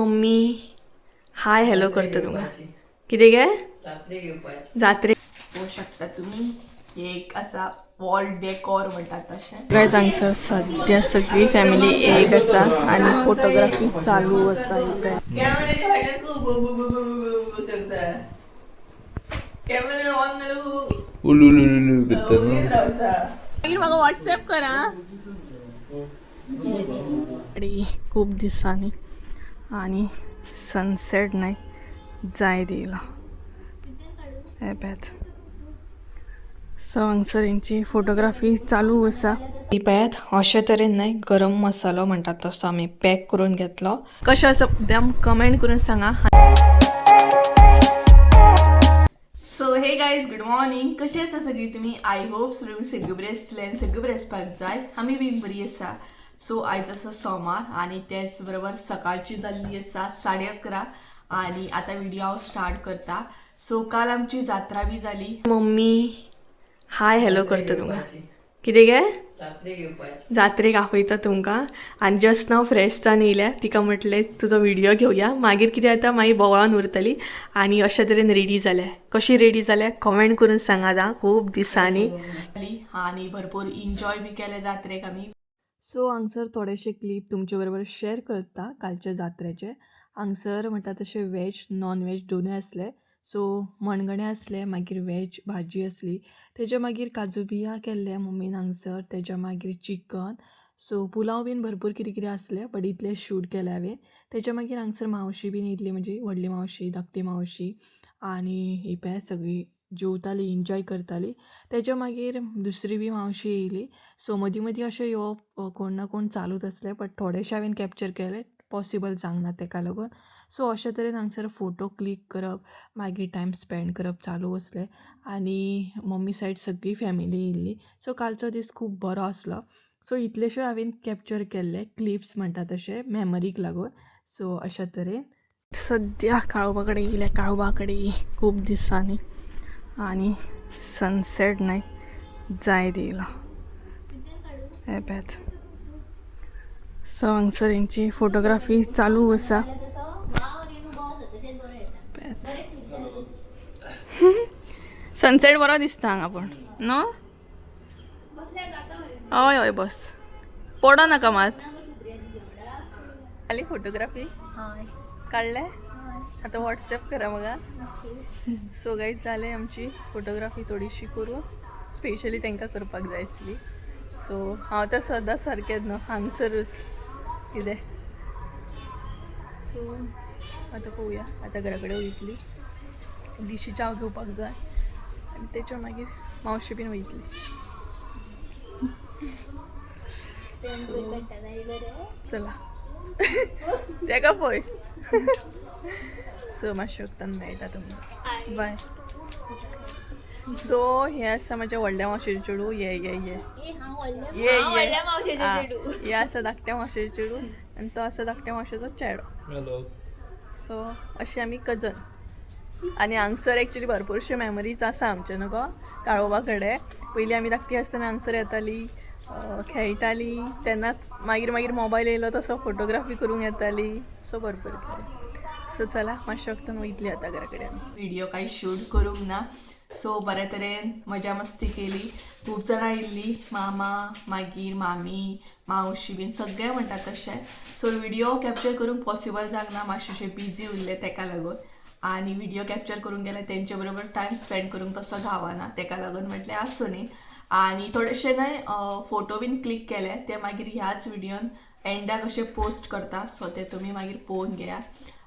Mummy hi hello करता तुमकां. कितें गे? जात्रे पळोवंक शकता तुमी, एक आसा वॉल डेकोर म्हणटात तशें. गायज, हांगसर सद्या सगळी फॅमिली एक आसा आनी फोटोग्राफी चालू आसा इथे. कॅमेऱ्याच्या फाटल्यान खूब करता, कॅमेरा ऑन जाल्यार उलू उलू उलू करता न्हू. रावता. मागीर म्हाका वॉट्सॅप करा. आणि खूप दिसांनी आणि सनसेट नाही जायत येयला. हे पळयात, सो हांगसर हेंची फोटोग्राफी चालू आसा. ही पळयात, अशे तरेन न्हय गरम मसालो म्हणटात तसो आमी पॅक करून घेतलो. कशें आसा एकदम कमेंट करून सांगा. So hey guys, good morning. कशी आसा सगळी तुमी? I hope सगळी सगळी बरी आसतली आनी सगळी बरी आसपाक जाय. आमी बी बरी आसा. सो आयज आसा सोमार आनी तेच बरोबर सकाळची जाल्ली आसा 11:30 आनी आतां व्हिडिओ हांव स्टार्ट करता. सो काल आमची जात्रा बी जाली. मम्मी हाय हॅलो करता तुमकां. कितें गे? जात्रेक आपयता तुमकां. आनी जस्ट नाव फ्रेश जावन येयल्या. तिका म्हटलें तुजो व्हिडिओ घेवया, मागीर कितें जाता, मागीर बोवाळान उरतली. आनी अशे तरेन रेडी जाल्या. कशी रेडी जाल्या कमेंट करून सांगात. आं, खूब दिसांनी आनी भरपूर इन्जॉय बी केलें जात्रेक आमी. सो हांगसर थोडेशे क्लिप तुमचे बरोबर शेअर करता कालच्या जात्रेचे. हांगसर म्हणटा तशें वेज नॉन वेज दोनूय आसले. सो मणगणें आसलें, मागीर वेज भाजी आसली, तेज्या मागीर काजू बिया केल्ले मम्मीन हांगसर, तेज्या मागीर चिकन, सो पुलाव बीन भरपूर कितें कितें आसलें, बट इतलें शूट केलें हांवें. तेज्या मागीर हांगसर मावशी बीन येयल्ली, म्हणजे व्हडली मावशी, धाकटी मावशी, आनी ही पळय सगळीं जेवताली, इन्जॉय करताली. तेज्या मागीर दुसरी बी मावशी येयली. सो मदीं मदीं अशें येवप कोण ना कोण चालूच आसलें, बट थोडेशें हांवें कॅप्चर केलें, पॉसिबल जावंक ना तेका लागून. सो अशे तरेन हांगसर फोटो क्लिक करप, मागीर टायम स्पेंड करप चालू आसलें. आनी मम्मी सायड सगळी फॅमिली येयल्ली. सो कालचो दीस खूब बरो आसलो. सो इतलेशे हांवें कॅप्चर केल्ले क्लिप्स म्हणटा तशें मेमरीक लागून. सो अशा तरेन सद्या काळोबा कडेन येयल्या, काळोबा कडेन खूब दिसांनी आनी सनसेट न्हय जायत येयला. हे पळयात, सो हांगसर हेंची फोटोग्राफी चालू आसा. पळयात, सनसेट बरो दिसता हांगा पूण न्हू. हय हय, बस पडो नाका मात. जाली फोटोग्राफी? काडले? आतां वॉट्सॅप करा म्हाका. सो गायज, जालें आमची फोटोग्राफी थोडीशी करून. स्पेशली तांकां करपाक जाय आसली. सो हांव तर सदां सारकेंच न्हू हांगसरूच कितें. सो आतां पळोवया, आतां घरा कडेन वयतली, दिशी च्याव घेवपाक जाय आनी तेच्या मागीर मावशी बीन वयतली. चला, तेका पळय. सो मातशें वखदान मेळटा तुमकां, बाय. सो हें आसा म्हाज्या व्हडल्या मावशेचें चेडूं. ये ये ये ये ये. हे आसा धाकट्या मावशेचें चेडूं आनी तो आसा धाकट्या मावशेचो चेडो. हॅलो. सो अशें आमी कजन. आनी हांगसर एक्चुली भरपूरश्यो मेमरीज आसा आमच्यो न्हू गो काळोबा कडेन. पयलीं आमी धाकटी आसतना हांगसर येताली, खेळटाली तेन्ना. मागीर मागीर मोबायल येयलो तसो फोटोग्राफी करूंक येताली. सो भरपूर कितें. सो चला, मातशें वखदान वयतली आतां घरा कडेन. व्हिडिओ कांय शूट करूंक ना. सो बरे तरेन मजा मस्ती केली. खूब जाणां आयिल्लीं, मामा, मागीर मामी, मावशी बीन सगळे म्हणटा तशें. सो व्हिडिओ कॅप्चर करूंक पॉसिबल जावंक ना, मातशें बिजी उरलें तेका लागून. आनी व्हिडिओ कॅप्चर करूंक गेल्यार तेंचे बरोबर टायम स्पेंड करूंक तसो गावना, तेका लागून म्हटलें आसूं न्ही. आनी थोडेशे न्हय फोटो बीन क्लिक केले, ते मागीर ह्याच व्हिडियोन एंडाक अशे पोस्ट करता. सो ते तुमी मागीर पळोवन घेयात.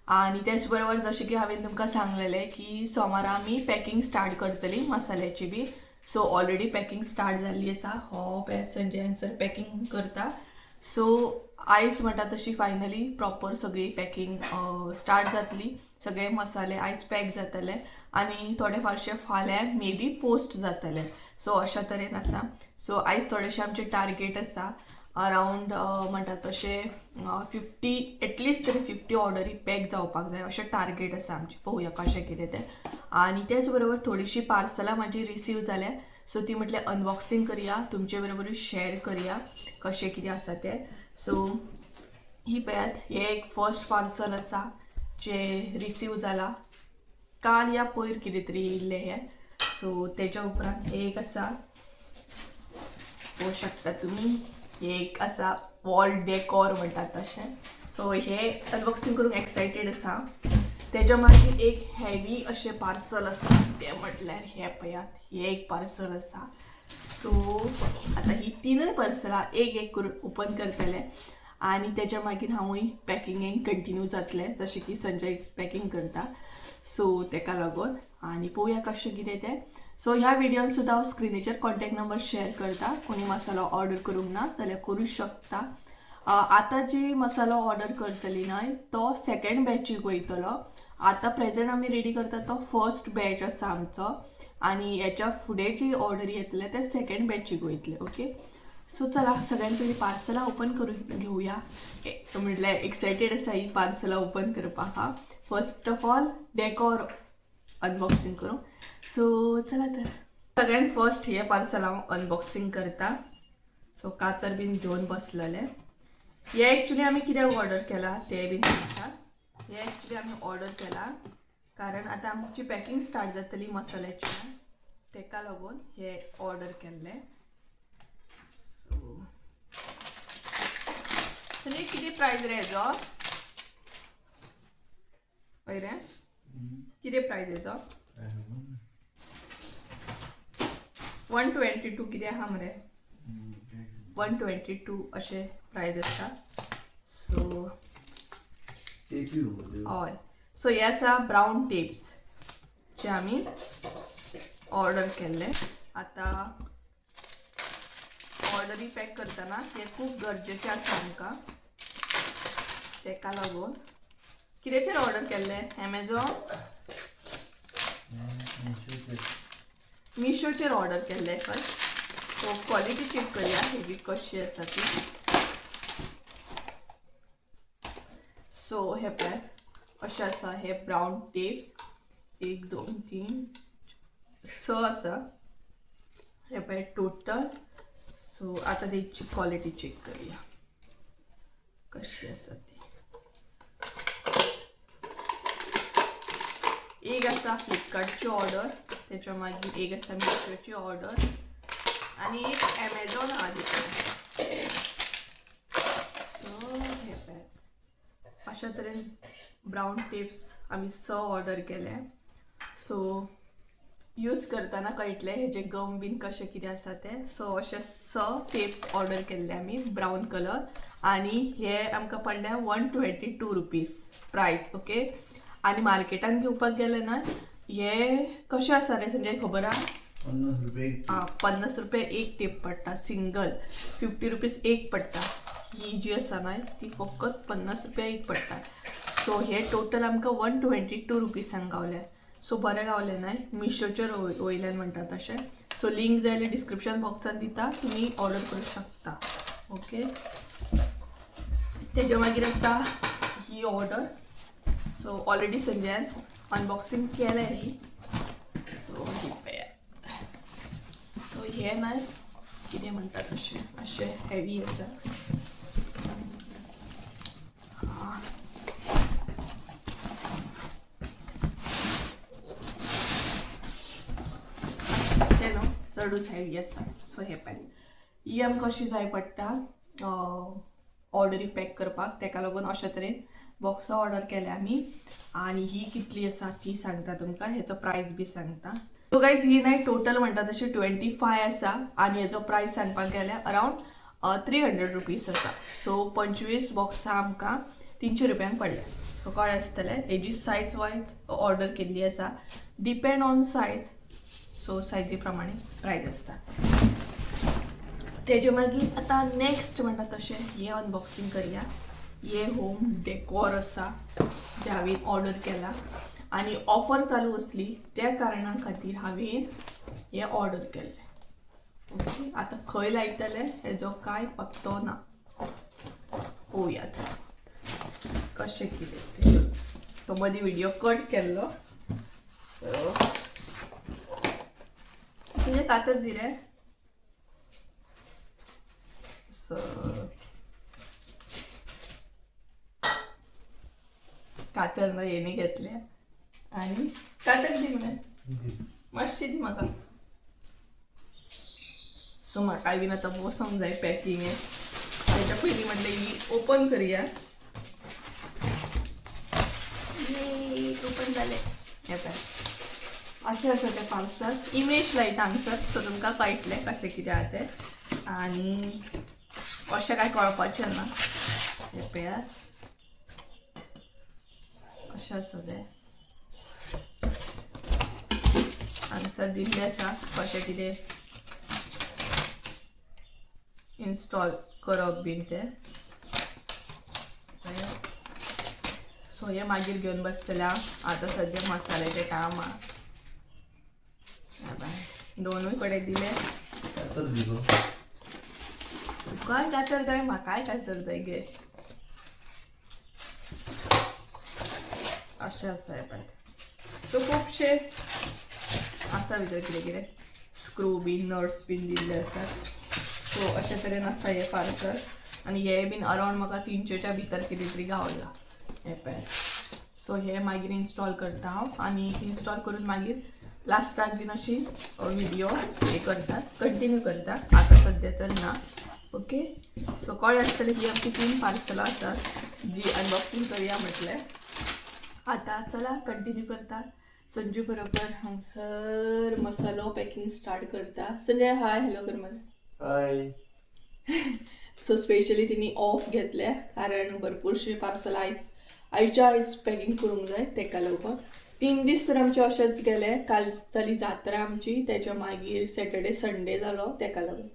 आनी तेच बरोबर जशें की हांवें तुमकां सांगलेलें की सोमारा आमी पॅकिंग स्टार्ट करतली मसाल्याची बी. सो ऑलरेडी पॅकिंग स्टार्ट जाल्ली आसा. हो पळय संजय सर पॅकिंग करता. सो आयज म्हणटा तशी फायनली प्रॉपर सगळी पॅकिंग स्टार्ट जातली. सगळे मसाले आयज पॅक जातले आनी थोडे फारशे फाल्यां मे बी पोस्ट जातले. सो अशा तरेन आसा. सो आयज थोडेशे आमचे टार्गेट आसा, अरावंड म्हणटा तशें 50, एटलिस्ट तरी 50 ऑर्डरी पॅक जावपाक जाय अशें टार्गेट आसा आमचें. पळोवया कशें कितें तें. आनी तेच बरोबर थोडीशीं पार्सलां म्हाजी रिसीव जाल्या. सो ती म्हटल्यार अनबॉक्सिंग करया, तुमचे बरोबरूय शेअर करया कशें कितें आसा तें. सो ही पळयात, हे एक फर्स्ट पार्सल आसा जे रिसीव जाला काल या पयर कितें तरी येयल्लें हें. सो तेज्या उपरांत हे एक आसा, पळोवंक शकता तुमी, हे एक आसा वॉल डेकोर म्हणटात तशें. सो हे अनबॉक्सिंग करूंक एक्सायटेड आसा. तेज्या मागीर एक हेवी अशें पार्सल आसा, तें म्हटल्यार हें पळयात, हें एक पार्सल आसा. सो आतां ही तिनूय पार्सलां एक एक करून ओपन करतले आनी तेज्या मागीर हांवूय पॅकिंगेक कंटिन्यू जातलें, जशें की संजय पॅकिंग करता. सो तेका लागून आनी पळोवया कशें कितें तें. सो ह्या व्हिडियोन सुद्दां हांव स्क्रिनीचेर कॉन्टॅक्ट नंबर शेअर करता. कोणी मसालो ऑर्डर करूंक ना जाल्यार करूं शकता. आतां जी मसालो ऑर्डर करतली न्हय तो सेकेंड बॅचीक वयतलो. आतां प्रेजेंट आमी रेडी करता तो फर्स्ट बॅच आसा आमचो आनी हेच्या फुडें जी ऑर्डर येतले ते सेकेंड बॅचीक वयतले. ओके, सो चला सगळ्यान पयलीं पार्सलां ओपन करून घेवया. म्हटल्यार एक्सायटेड आसा ही पार्सलां ओपन करपाक. हा, first of all decor unboxing करूं. सो चला तर सगळ्यान फर्स्ट हे पार्सल हांव अनबॉक्सिंग करता. सो कातर बीन घेवन बसलेले. हे एक्चुली आमी कित्याक ऑर्डर केला ते बीन सांगता. हे एक्चुली आमी ऑर्डर केला कारण आतां आमची पॅकिंग स्टार्ट जातली मसाल्याची, तेका लागून हे ऑर्डर केल्ले. सो संजय, कितें प्रायज रे हेजो? हय रे, कितें प्रायज हेजो? 122 कितें आहा मरे, 122 अशें प्रायज आसा. सो हय, सो हे आसा ब्रावन टेप्स जे आमी ऑर्डर केल्ले. आतां ऑर्डरी पॅक करतना हे खूब गरजेचें आसा आमकां, तेका लागून. कित्याचेर ऑर्डर केल्ले? एमेझॉन, मिशोचेर ऑर्डर केल्ले फर्स्ट. सो क्वॉलिटी चॅक करया हेजी कशी आसा ती. सो हे पळयात अशें आसा हे ब्रावन टेप्स, 1 2 3 6 आसा हे पळय टोटल. सो आतां तेची क्वॉलिटी चॅक करया कशी आसा ती. एक आसा फ्लिपकार्टची ऑर्डर, तेच्या मागीर एक आसा मिशोची ऑर्डर आनी एक एमेझॉन आहा तितून. सो हे पळयात अशा तरेन ब्रावन टेप्स आमी 6 ऑर्डर केले. सो यूज करतना कळटलें हेजे गम बीन कशें कितें आसा तें. सो अशे 6 टेप्स ऑर्डर केल्ले आमी ब्रावन कलर आनी हे आमकां पडले 122 रुपीज प्रायस. ओके, आनी मार्केटान घेवपाक गेले ना हे कशें आसा रे संजय, खबर आहा? 50 रुपये. 50 रुपये एक टेप पडटा, सिंगल 50 रुपीज एक पडटा. ही जी आसा न्हय ती फकत 50 रुपया एक पडटा. सो हे टोटल आमकां 122 रुपीजांक गावले. सो बरें गावलें न्हय, मिशोचेर वयल्यान म्हणटा तशें. सो लिंक जाय जाल्यार डिस्क्रिप्शन बॉक्सान दिता, तुमी ऑर्डर करूं शकता. ओके, तेज्या मागीर आसा ही ऑर्डर. सो ऑलरेडी संजयान अनबॉक्सिंग केलें ही. सो ही पळयात. सो हे न्हय कितें म्हणटा तशें मातशें हेवी आसा. अशें न्हू चडूच हेवी आसा. सो हे पळय ही आमकां अशी जाय पडटा ऑर्डरी पॅक करपाक, तेका लागून अशा तरेन बॉक्सां ऑर्डर केल्या आमी. आनी ही कितली आसा ती सांगता तुमकां, हेचो प्रायस बी सांगता. सो गायज ही न्हय टोटल म्हणटा तशी 25 आसा आनी हेचो प्रायस सांगपाक गेल्यार अरावंड 300 रुपीज आसा. सो 25 बॉक्सां आमकां 300 रुपयांक पडले. सो कळ्ळें आसतलें हेजी सायज वायज ऑर्डर केल्ली आसा, depend on size. So Sayaji प्रमाणे प्रायस आसता. तेजे मागीर आतां नेक्स्ट म्हणटा तशें हें अनबॉक्सिंग करया. हे होम डेकोर आसा जे हांवें ऑर्डर केला आनी ऑफर चालू आसली त्या कारणा खातीर हांवें हें ऑर्डर केल्लें. ओके, आतां खंय लायतले हेजो कांय पत्तो ना, पळोवयात कशें कितें तें. तो मदीं व्हिडियो कट केल्लो. सो तुजें कातर दी रे. सो कातर ना हेणी घेतल्या आनी कातर दी मरे मातशी दी म्हाका. सो म्हाकाय बीन आतां बसोंक जाय पॅकिंगे. तेच्या पयलीं म्हटलें ही ओपन करया. ओपन जालें. हें पळय अशें आसा तें पार्सल. इमेज लायता हांगसर सो तुमकां कळटलें कशें कितें आहा तें. आनी अशें कांय कळपाचें ना. हें पळयात अशें आसा तें. हांगसर दिल्लें आसा कशें कितें इन्स्टॉल करप बीन तें. सो हें मागीर घेवन बसतलें हांव. आतां सद्या मसाल्याचें काम आहा. दोनूय कडेन दिले. तुकाय कातर जाय म्हाकाय कातर जाय गे. अशें आसा हें पळय. सो खुबशे आसा भितर कितें कितें स्क्रू बीन नट्स बीन दिल्ले आसात. सो अशे तरेन आसा हें पार्सल. आनी हें बीन अरावंड म्हाका 300च्या भितर कितें तरी गावलां. हें पळय. सो हें मागीर इन्स्टॉल करता हांव आनी इन्स्टॉल करून मागीर लास्टाक बीन अशी व्हिडियो हे करतात कंटिन्यू करता. आतां सद्या तर ना. ओके सो कळ्ळें आसतलें की आमची 3 पार्सलां आसात जी अनबॉक्सिंग करया म्हटलें. आतां चला कंटिन्यू करता. संजू बरोबर हांगसर मसालो पॅकिंग स्टार्ट करता. संजय हाय हॅलो कर मरे. हाय. सो स्पेशली तिने ऑफ घेतले कारण भरपूरशे पार्सल आयज आयच्या आयज पॅकिंग करूंक जाय तेका लागून. 3 दीस तर आमचे अशेंच गेले. काल जाली जात्रा आमची, तेच्या मागीर सॅटर्डे संडे जालो तेका लागून.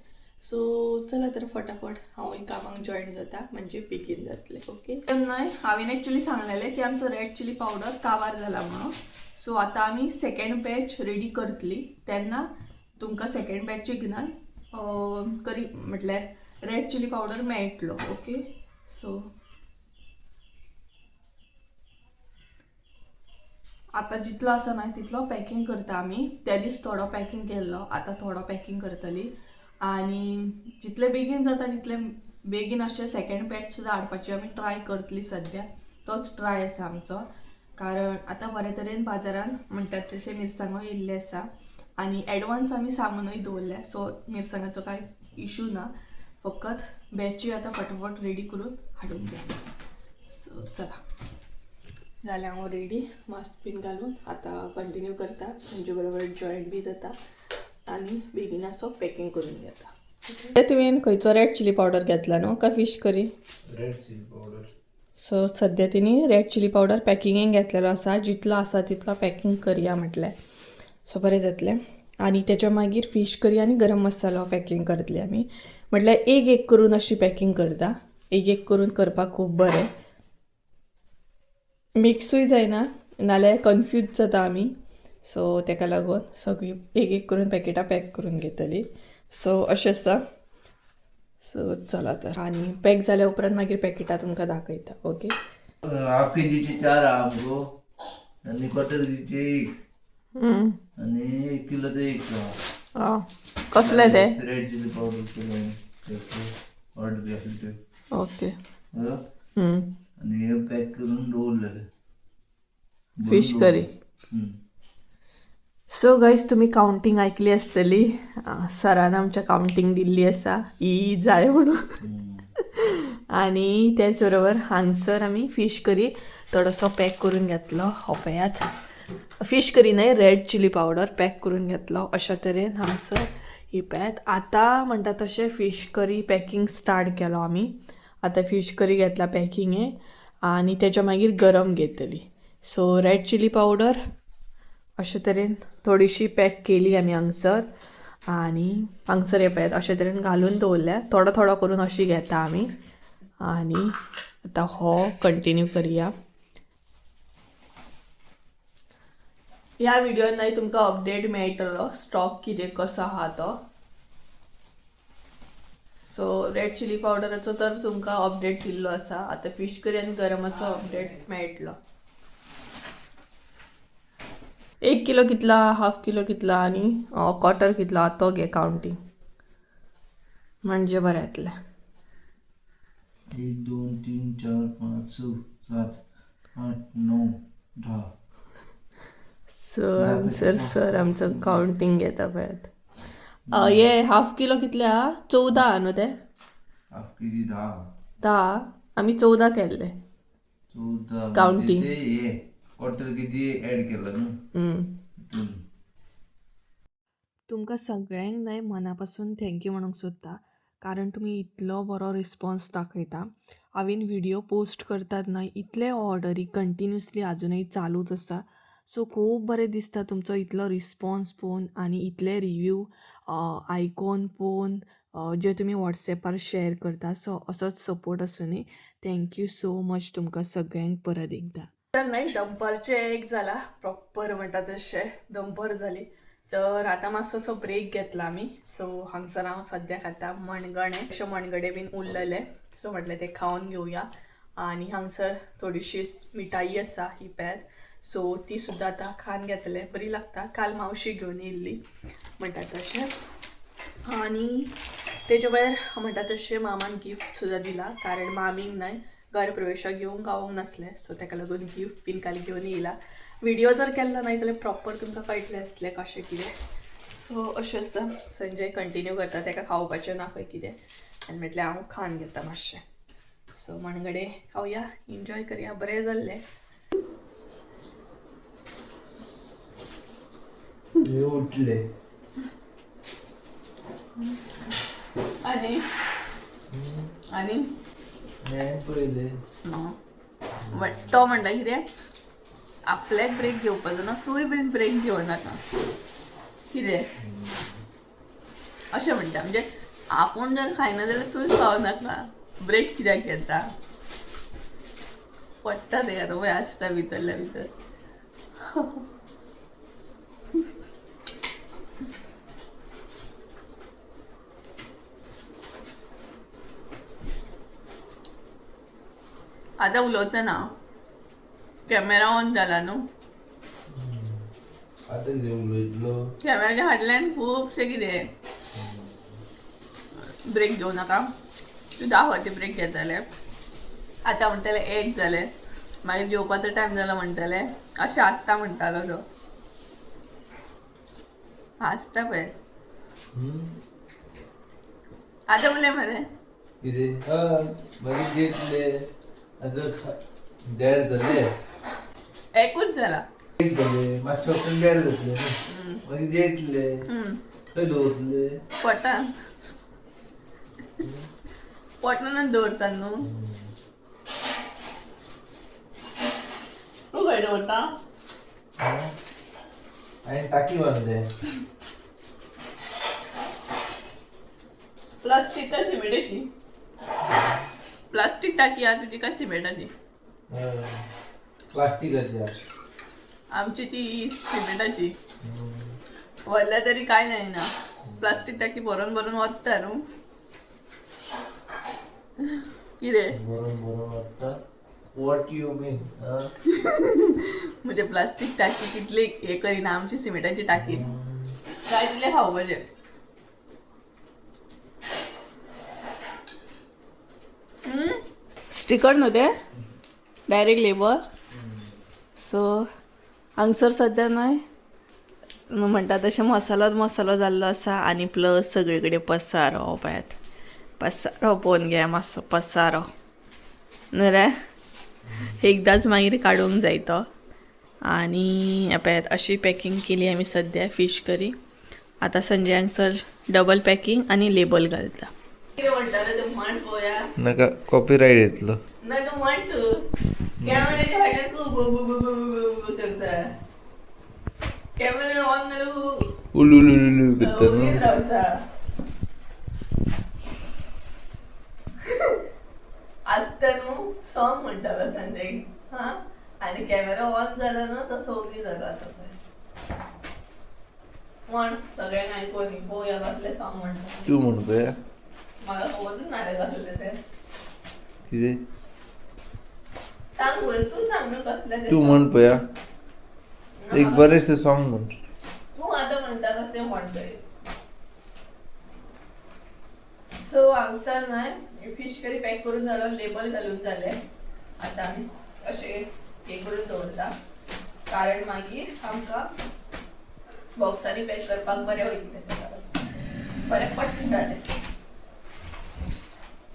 सो चला तर फटाफट हांवूय कामाक जॉयन जाता म्हणजे बेगीन जातलें. ओके न्हय हांवें एक्चुली सांगलेलें की आमचो रेड चिली पावडर काबार जाला म्हणून. सो आतां आमी सेकेंड बॅच रेडी करतली तेन्ना तुमकां सेकेंड बॅचीक न्हय करी म्हटल्यार रेड चिली पावडर मेळटलो. ओके सो आतां जितलो आसा न्हय तितलो पॅकिंग करता आमी. त्या दीस थोडो पॅकिंग केल्लो, आतां थोडो पॅकिंग करतली. आनी जितले बेगीन जाता तितले बेगीन अशें सेकेंड बॅच सुद्दां हाडपाची आमी ट्राय करतली. सद्या तोच ट्राय आसा आमचो, कारण आतां बरे तरेन बाजारान म्हणटात तशें मिरसांगो येयल्ले आसा आनी एडवान्स आमी सांगूनय दवरल्या. सो मिरसांगाचो कांय इशू ना, फकत बॅची आतां फटाफट रेडी करून हाडूंक जाय. सो चला जालें हांव रेडी, मास्क बीन घालून आतां कंटिन्यू करता. संजू बरोबर जॉयन बी जाता आनी बेगिनाचो पॅकिंग करून घेता. तुवें खंयचो रेड चिली पावडर घेतला न्हू काय fish curry? Red chilli powder. So सद्या तिणी रेड चिली पावडर पॅकिंगेक घेतलेलो आसा. जितलो आसा तितलो पॅकिंग करया म्हटलें. सो बरें जातलें. आनी तेच्या मागीर फीश करी आनी गरम मसालो पॅकिंग करतली आमी. म्हटल्यार एक एक करून अशी पॅकिंग करता. एक एक करून करपाक खूब बरें, मिक्सूय जायना नाल्यार कन्फ्यूज जाता आमी. सो तेका लागून सगळीं एक एक करून पॅकेटां पॅक करून घेतली. सो अशें आसा. सो चला तर आनी पॅक जाल्या उपरांत मागीर पॅकेटां तुमकां दाखयता. ओके हाफ केजीचे 4 आमको आनी क्वॉर्टर केजीचे 1 आनी 1 किलोचे 1. कसले ते? रेड चिली पावडर ऑर्डर केले ते. ओके. आनी हे पॅक करून दवरलेले फिश करी. सो गायज तुमी कावंटींग आयकली आसतली. सरान आमच्या कावंटींग दिल्ली आसा ही जाय म्हणून. आनी तेच बरोबर हांगसर आमी फीश करी थोडोसो पॅक करून घेतलो. हो पळयात फीश करी न्हय, रेड चिली पावडर पॅक करून घेतलो. अशा तरेन हांगसर ही पळयात. आतां म्हणटा तशें फीश करी पॅकिंग स्टार्ट केलो आमी. आतां फीश करी घेतला पॅकिंगे आनी तेच्या मागीर गरम घेतली. सो रेड चिली पावडर अशे तरेन थोडीशी पॅक केली आमी हांगसर. आनी हांगसर हे पळयात अशे तरेन घालून दवरल्या. थोडो थोडो करून अशी घेता आमी. आनी आतां हो कंटिन्यू करया. ह्या व्हिडियोन मागीर तुमकां अपडेट मेळटलो स्टॉक कितें कसो आहा तो. सो रेड चिली पावडराचो तर तुमकां अपडेट दिल्लो आसा. आतां फीश करी आनी गरमाचो अपडेट मेळटलो. 1 किलो कितला, हाफ किलो कितला आनी क्वॉर्टर कितला तो घे कावंटींग म्हणजे बरें येतलें. 1 2 3 4 5 6 7 8 9 10. सर आमसर सर आमचो कावंटींग घेता पळयात. हे हाफ किलो कितले आहा? 14 आहा न्हू ते? Half KG 10. 10. आमी 14 केल्ले. 14 कावंटींग. ते हे क्वॉर्टर केजी ऍड केलं न्हू. तुमकां सगळ्यांक न्हय मना पासून thank you म्हणूंक सोदता, कारण तुमी इतलो बरो रिस्पोन्स दाखयता. हांवें व्हिडियो पोस्ट करतात न्हय इतले ऑर्डरी कंटिन्युअसली आजुनूय चालूच आसा. सो खूब बरें दिसता तुमचो इतलो रिस्पोन्स पळोवन आनी इतले रिव्यू आयकोन पळोवन जे तुमी वॉट्सॅपार शेअर करता. सो असोच सपोर्ट आसुनी. Thank you so much तुमकां सगळ्यांक परत एकदां. तर नाही दंपरचें एक जाला प्रॉपर म्हणटा तशें दंपर जाली. तर आतां मातसो असो ब्रेक घेतला आमी. सो हांगसर हांव सद्या खाता मणगणें. अशें मणगणें बीन उरलेलें, सो म्हटलें तें खावन घेवया. आनी हांगसर थोडीशी मिठाई आसा ही पॅत, सो ती सुद्दां आतां खावन घेतले, बरी लागता. काल मावशी घेवन येयल्ली म्हणटा तशें. आनी तेजे भायर म्हणटा तशें मामान गिफ्ट सुद्दां दिला, कारण मामीक न्हय घर प्रवेशाक घेवंक गावोंक नासलें, सो ताका लागून गिफ्ट बीन काल घेवन येयला. व्हिडिओ जर केल्लो न्हय जाल्यार प्रॉपर तुमकां कळटलें आसलें कशें कितें. सो अशें आसा. संजय कंटिन्यू करता, ताका खावपाचें ना खंय कितें, आनी म्हटलें हांव खावन घेता मातशें. सो मणगणें खावया, एन्जॉय करया, बरें जाल्लें. हे उठले. आनी आनी नाही पळयले. तो म्हणटा कितें आपल्याक ब्रेक घेवपाचो ना, तूंय बीन ब्रेक घेवं नाका कितें अशें म्हणटा. म्हणजे आपूण जर खायना जाल्यार तूंय खावं नाका, ब्रेक कित्याक घेता? पडटा तेका तो पळय आसता भितरल्या भितर. आतां उलोवचो ना, कॅमेरा ऑन जाला न्हू. आतां कितें उलयतलो? कॅमेराच्या फाटल्यान खुबशें कितें. ब्रेक घेवं नाका, तूं 10 फावटी ब्रेक घेताले. आतां म्हणटाले 1 जालें, मागीर जेवपाचो टायम जालो म्हणटाले, अशें आत्तां म्हणटालो तो. हांसता पळय आतां उलय मरे. कितें? हय मागीर जेतले. आतां 1.5 जाले. एकूच जाला. 1 जाले मातशें वचून 1.5 जातले न्हू. मागीर जेतले. खंय दवरतले? पोटान पोटानच दवरता न्हू तूं. खंय दवरता? हांवें टाकी बांदले. प्लास्टीक काय सिमेंटाची? प्लास्टीक टाकी आहा तुजी काय सिमेंटाची? प्लास्टिकाची. आमची ती सिमेंटाची. व्हडल्या तरी काय नाही ना, प्लास्टीक टाकी भरून भरून वता न्हू कितें. भरून भरून वता? What you mean? म्हणजे प्लास्टीक टाकी कितली हे करिना, आमची सिमेंटाची टाकी काय तितलें खावपाचें. स्टिकर न्हू ते, डायरेक्ट लेबल. सो हांगसर सद्या न्हय म्हणटा तशें मसालोच मसालो जाल्लो आसा. आनी प्लस सगळे कडेन पसारो पळयात, पसारो पळोवन घेया मातसो पसारो न्हय रे. एकदांच मागीर काडूंक जाय तो. आनी पळयात अशी पॅकींग केली आमी सद्या फीश करी. आतां संजय हांगसर डबल पॅकींग आनी लेबल घालता. कितें म्हणटालो तूं म्हण पळोवया. नाका, कॉपीरायट येतलो. ना तूं म्हण. तूं कॅमेराच्या फाटल्यान खूब करता. कॅमेरा ऑन जालो उलू उलू उलू करता ओगीच न्हू. रावता. आत्तां न्हू सॉंग म्हणटालो संजय. हा, आनी कॅमेरा ऑन जाला न्हू तसो ओगी जालो. आतां पळय म्हण सगळ्यांक आयकोनी पळोवया कसलें सॉंग म्हणटा. तूं म्हण पळया. म्हाका खबरूच ना रे कसलें तें. कितें? सांग पळय, तूं सांग न्हू कसलें तें तूं song. म्हण पळया. ना, एक बरेंशें सॉंग म्हण. तूं आतां म्हणटा तशें म्हणटय. सो हांगसर न्हय फीश करी पॅक करून जालो, लेबल घालून जालें. आतां आमी अशें हे करून दवरता, कारण मागीर आमकां बॉक्सांनी पॅक करपाक बरें वयतलें, बरें पट्ट जालें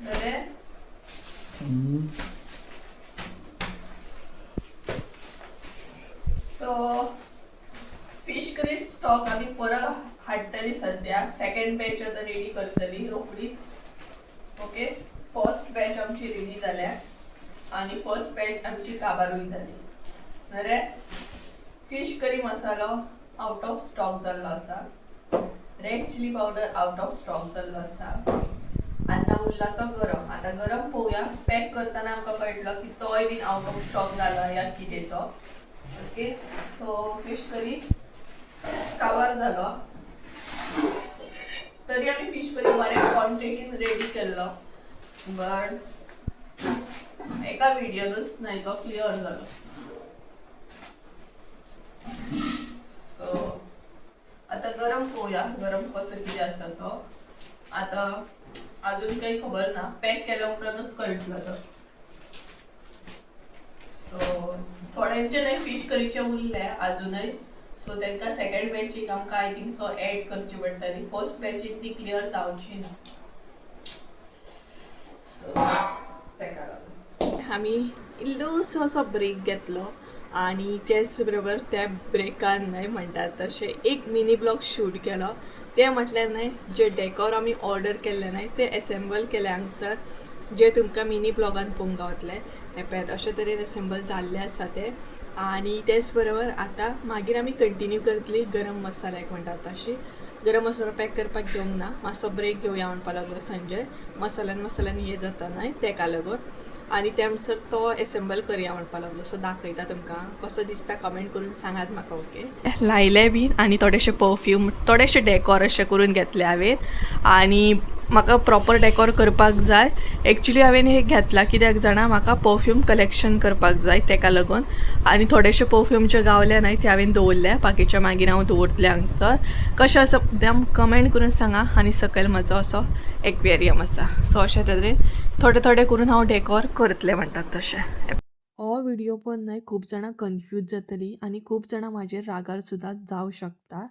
बरें. सो फिश करी स्टॉक आमी परत हाडटली सद्याक, सेकंड बॅच आतां रेडी करतली रोखडीच. ओके, फर्स्ट बॅच आमची रेडी जाल्या आनी फर्स्ट बॅच आमची काबारूय जाली. बरें, fish curry masala out of stock जाल्लो आसा, red chilli powder out of stock जाल्लो आसा. आतां उरला तो गरम. आतां गरम पळोवया, पॅक करतना आमकां कळटलो की तोय बीन आउट ऑफ स्टॉक जाला या कितें तो. ओके, सो फिश करी काबार जालो, तरी आमी फिश करी बऱ्या क्वॉन्टिटीन रेडी केल्लो, बट एका व्हिडियोनूच न्हय तो क्लियर जालो. सो आतां गरम पळोवया, गरम कसो कितें आसा तो. आतां अजून काही खबर ना, पॅक केल्या उपरांतूच कळटलो तो. सो थोड्यांचे न्हय फिश करीचे उरले अजूनय, सो तांकां सेकंड बॅचीक आमकां I think so add करची पडटली, फर्स्ट बॅचीन ती क्लियर जावची ना. सो ताका लागून आमी इल्लोसो असो ब्रेक घेतलो आनी तेच बरोबर त्या ब्रेकान न्हय म्हणटात तशें एक मिनी ब्लॉग शूट केलो. तें म्हटल्यार न्हय जे डेकोर आमी ऑर्डर केल्ले न्हय ते एसेंबल केले हांगसर, जे तुमकां मिनी ब्लॉगान पळोवंक गावतले. हें पळयात अशे तरेन एसेंबल जाल्ले आसा ते. आनी तेच बरोबर आतां मागीर आमी कंटिन्यू करतली गरम मसाल्याक म्हणटात तशी. गरम मसालो पॅक करपाक घेवंक ना, मातसो ब्रेक घेवया म्हणपाक लागलो संजय, मसाल्यान मसाल्यान हें जाता न्हय तेका लागून. आनी त्या म्हणसर तो एसेंबल करया म्हणपाक लागलो. सो दाखयता तुमकां कसो दिसता, कमेंट करून सांगात म्हाका. ओके, लायले बीन आनी थोडेशे परफ्यूम, थोडेशे डेकोर अशें करून घेतले हांवें. आनी म्हाका प्रॉपर डेकोर करपाक जाय. एक्चुली हांवें हे घेतला कित्याक जाणा, म्हाका परफ्यूम कलेक्शन करपाक जाय तेका लागून. आनी थोडेशे परफ्यूम जे गावले न्हय ते हांवें दवरले, बाकीचे मागीर हांव दवरतलें हांगसर. कशें आसा एकदम कमेंट करून सांगा. आनी सकयल म्हजो असो एक्वेरियम आसा. सो अशे तरेन थोडे थोडे करून हांव डेकोर करतलें म्हणटात तशें. हो व्हिडिओ पळोवन न्हय खूब जाणां कन्फ्यूज जातली आनी खूब जाणां म्हाजेर रागार सुद्दां जावं शकता,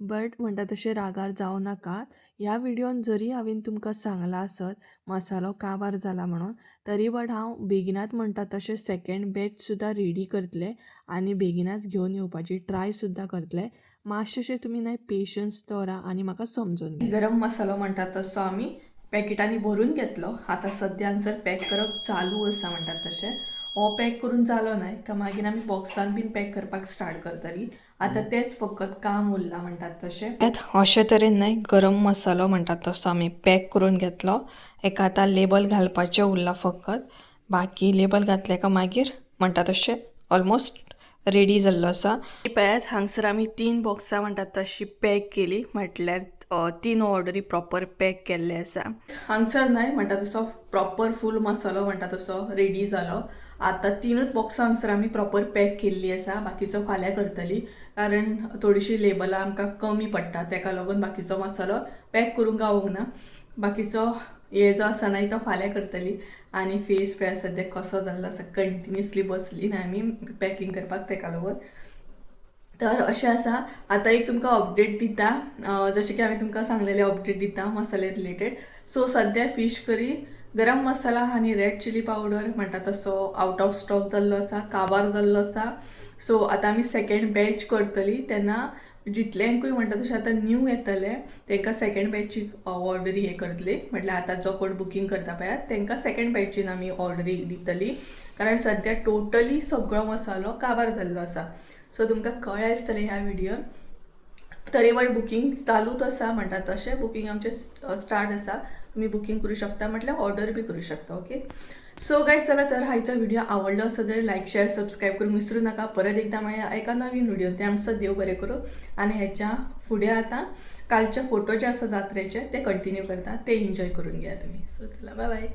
बट म्हणटा तशें रागार जावं नाकात. ह्या व्हिडियोन जरी हांवें तुमकां सांगलां आसत मसालो काबार जाला म्हणून, तरी बट हांव बेगिनात म्हणटा तशें सेकेंड बॅच सुद्दां रेडी करतलें आनी बेगिनाच घेवन येवपाची ट्राय सुद्दां करतलें. मातशें तुमी न्हय पेशन्स दवरा आनी म्हाका समजून घेया. गरम मसालो म्हणटात तसो आमी पॅकेटांनी भरून घेतलो. आतां सद्या हांगसर पॅक करप चालू आसा म्हणटात तशें. हो पॅक करून जालो न्हय काय मागीर आमी बॉक्सान बीन पॅक करपाक स्टार्ट करतली. आतां तेंच फकत काम उरलां म्हणटात तशें. अशे तरेन न्हय गरम मसालो म्हणटात तसो आमी पॅक करून घेतलो. एका आतां लेबल घालपाचें उरलां फकत, बाकी लेबल घातलें काय मागीर म्हणटा तशें ऑलमोस्ट रेडी जाल्लो आसा. पळयात हांगसर आमी 3 बॉक्सां म्हणटात तशी पॅक केली, म्हटल्यार 3 ऑर्डरी प्रॉपर पॅक केल्ले आसा. हांगसर न्हय म्हणटा तसो प्रॉपर फूल मसालो म्हणटा तसो रेडी जालो. आतां 3 बॉक्सां हांगसर आमी प्रॉपर पॅक केल्ली आसा, बाकीचो फाल्यां करतली, कारण थोडीशी लेबलां आमकां कमी पडटा तेका लागून बाकीचो मसालो पॅक करूंक गावोंक ना. बाकीचो हे जो आसा न्हय तो फाल्यां करतली. आनी फेस पळय सद्या कसो जाल्लो आसा, कंटिन्युअसली बसली न्हय आमी पॅकिंग करपाक तेका लागून. तर अशें आसा. आतां एक तुमकां अपडेट दिता, जशें की हांवें तुमकां सांगलेलें अपडेट दिता मसाले रिलेटेड. सो सद्या फिश करी, गरम मसाला आनी रेड चिली पावडर म्हणटा तसो आउट ऑफ स्टॉक जाल्लो आसा, काबार जाल्लो आसा. सो आतां आमी सेकेंड बॅच करतली, तेन्ना जितल्यांकूय म्हणटा तशें आतां न्यू येतलें तांकां सेकेंड बॅची ऑर्डरी हें करतली. म्हटल्यार आतां जो कोण बुकींग करता पळयात तांकां सेकेंड बॅचीन आमी ऑर्डरी दितली, कारण सद्या टोटली सगळो मसालो काबार जाल्लो आसा. सो तुमकां कळ्ळें आसतलें ह्या व्हिडियोन. तरी पण बुकींग चालूच आसा म्हणटा तशें, बुकींग आमचें स्टार्ट आसा, तुमी बुकींग करूं शकता, म्हटल्यार ऑर्डर बी करूं शकता. ओके, सो गायज चला तर हायचो व्हिडिओ आवडलो आसत जाल्यार लायक शेअर सबस्क्रायब करूंक विसरूं नाका. परत एकदां मेळया एका नवीन व्हिडिओ, ते आमचो देव बरें करूं. आनी हेच्या फुडें आतां कालचे फोटो जे आसा जात्रेचे ते कंटिन्यू करता, ते एन्जॉय करून घेया तुमी. सो चला बाय बाय.